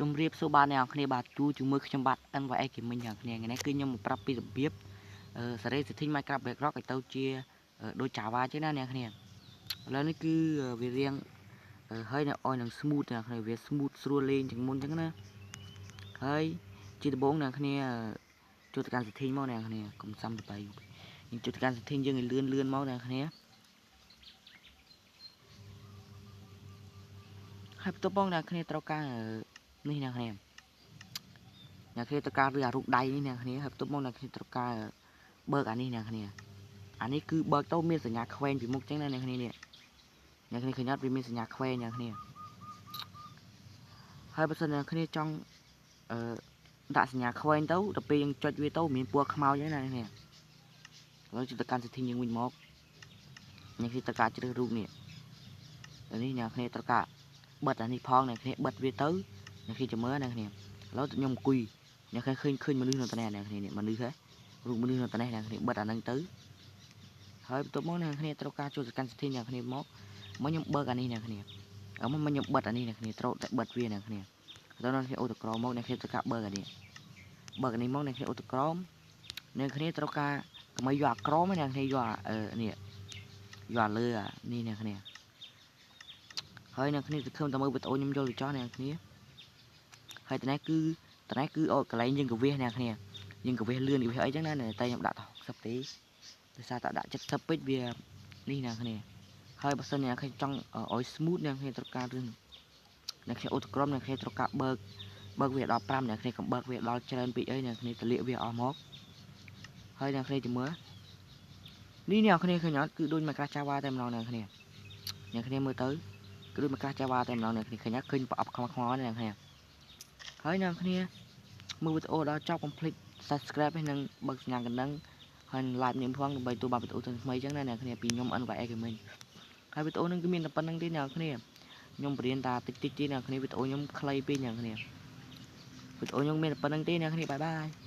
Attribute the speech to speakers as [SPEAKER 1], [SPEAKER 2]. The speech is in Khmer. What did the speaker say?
[SPEAKER 1] ជំរាបសួរបាទអ្នកនរគ្នាបាទជួជាមួយខ្ញុំបាទ NYS Gaming អ្នកនរគ្នាថ្ងៃនេះគឺខ្ញុំមកប្រាប់ពីរបៀបសេរី setting Minecraft Bedrock ឲ្យទៅជាដូច Java ចឹងណាអ្នកគ្នាឥឡូវនេះគឺវារៀងហើយនៅឲ្យនឹង smooth អ្នកគ្នាវា smooth ស្រួលលេងជាងមុនចឹងណាហើយជាដំបូងអ្នកគ្នាចូលទៅកាន់ setting មកអ្នកគ្នាកុំសាំទៅបាយយើងចូលទៅកាន់ setting យើងឲ្យលឿនលឿនមកអ្នកគ្នាហើយបន្ទាប់មកអ្នកគ្នាត្រូវការនេះអ្នកគ្នាអ្នកគ្នាត្រូវការឬអារូបដៃនេះអ្នកគ្នាហើយបន្ទាប់មកអ្នកគ្នាត្រូវការបើកអានេះអ្នកគ្នាអានេះគឺបើកទៅមានសញ្ញាខ្វែងពីមុខចឹងណាអ្នកគ្នានេះអ្នកគ្នាឃើញអត់វាមានសញ្ញាខ្វែងអ្នកគ្នាហើយបើសិនអ្នកគ្នាចង់អឺដាក់សញ្ញាខ្វែងទៅដល់ពេលយើងចុចវាទៅមានពណ៌ខ្មៅចឹងណាអ្នកគ្នាឥឡូវជិះទៅកាន់ setting យើងវិញមកអ្នកគ្នាត្រូវការជ្រើសរូបនេះនេះអ្នកគ្នាត្រូវការបិទអានេះផងអ្នកគ្នាបិទវាទៅអ្នកគ្នាចាំមើលអ្នកគ្នាឥឡូវខ្ញុំអង្គុយអ្នកគ្នាឃើញឃើញមនុស្សនៅតានេះអ្នកគ្នានេះមនុស្សហ៎រូបមនុស្សនៅតានេះអ្នកគ្នាបិទអាហ្នឹងទៅហើយបន្ទាប់មកអ្នកគ្នាត្រូវការចូលទៅកាន់ setting អ្នកគ្នាមកមកខ្ញុំបើកអានេះអ្នកគ្នាអមមកខ្ញុំបិទអានេះអ្នកគ្នាត្រូវតែបិទវាអ្នកគ្នាដល់អ្នកគ្នាអូតក្រមកអ្នកគ្នាត្រូវការបើកអានេះបើកអានេះមកអ្នកគ្នាអូតក្រមអ្នកគ្នាត្រូវការកុំឲ្យយកអាក្រមអ្នកគ្នាយកអានេះយកអាលើអានេះអ្នកគ្នាហើយអ្នកគ្នាសង្ឃឹមតែមើលវីដេអូខ្ញុំយល់ទៅចោះអ្នកគ្នាហើយតនេះគឺតនេះគឺអូកន្លែងយើងកវះអ្នកគ្នាយើងកវះលឿនកវះអីចឹងណាតែខ្ញុំដាក់តែ60ទេដោយសារតែដាក់70ពេកវានេះអ្នកគ្នាហើយបើសិនអ្នកគ្នាចង់ឲ្យ smooth អ្នកគ្នាត្រូវការរឿងអ្នកគ្នាអូតក្រុមអ្នកគ្នាត្រូវការបើកបើកវាដល់5អ្នកគ្នាកុំបើកវាដល់ច្រើនពេកអីអ្នកគ្នាទលាកវាអស់មកហើយអ្នកគ្នាជំរឿនេះអ្នកគ្នាឃើញអត់គឺដូច Minecraft Java តែម្ដងអ្នកគ្នាអ្នកគ្នាមើលទៅគឺដូច Minecraft Java តែម្ដងអ្នកគ្នាឃើញអត់ឃើញប្រអប់ខ្មៅខ្មៅអ្នកគ្នាហើយអ្នកគ្នាមើលវីដេអូដល់ចប់ complete subscribe ហើយនិងបើកសញ្ញាកណ្ដឹងហើយ like នេះផងដើម្បីទទួលបានវីដេអូថ្មីៗចឹងណាអ្នកគ្នាពីខ្ញុំ NYS Gaming ហើយវីដេអូនេះគឺមានតែប៉ុណ្្នឹងទេអ្នកគ្នាខ្ញុំបរៀនតាតិចតិចទេអ្នកគ្នាវីដេអូខ្ញុំខ្លីពេកអ្នកគ្នាវីដេអូខ្ញុំមានតែប៉ុណ្្នឹងទេអ្នកគ្នាបាយបាយ។